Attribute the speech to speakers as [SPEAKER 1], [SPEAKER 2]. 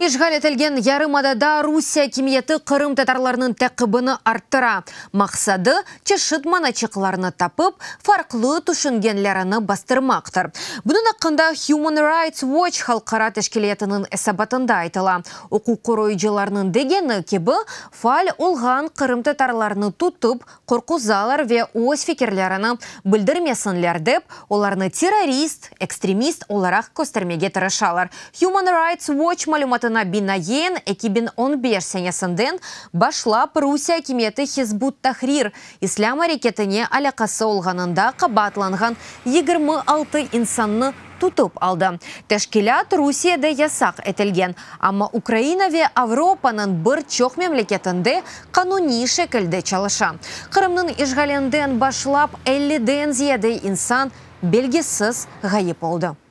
[SPEAKER 1] İşğal etilgen yarımadada Rusiye akimiyeti qırımtatarlarnıñ taqibini arttıra. Maqsadı, çeşit manaçıqlarnı tapıp, farqlı tüşüngenlerini bastırmaqtır. Bunıñ aqqında Human Rights Watch halqara teşkilâtınıñ esabatında aytıla. Uquq qoruyıcılarnıñ degeni kibi, faal olğan qırımtatarlarnı tutıp, qorquzalar ve öz fikirlerini bildirmesinler dep, olarnı terrorist, ekstremist olaraq köstermege tırışalar. Human Rights Watch malümatına binaen, 2015 senesinden başlap Rusiye akimiyeti Hizb ut-Tahrir islâm areketine alâqası olğanında qabaatlanğan 26 insannı tutıp aldı. Teşkilât Rusiyede yasaq etilgen, amma Ukraina ve Avropanıñ bir çoq memleketinde qanuniy şekilde çalışa. Qırımnıñ işğalinden başlap 50-den ziyade insan belgisiz ğayıp oldı.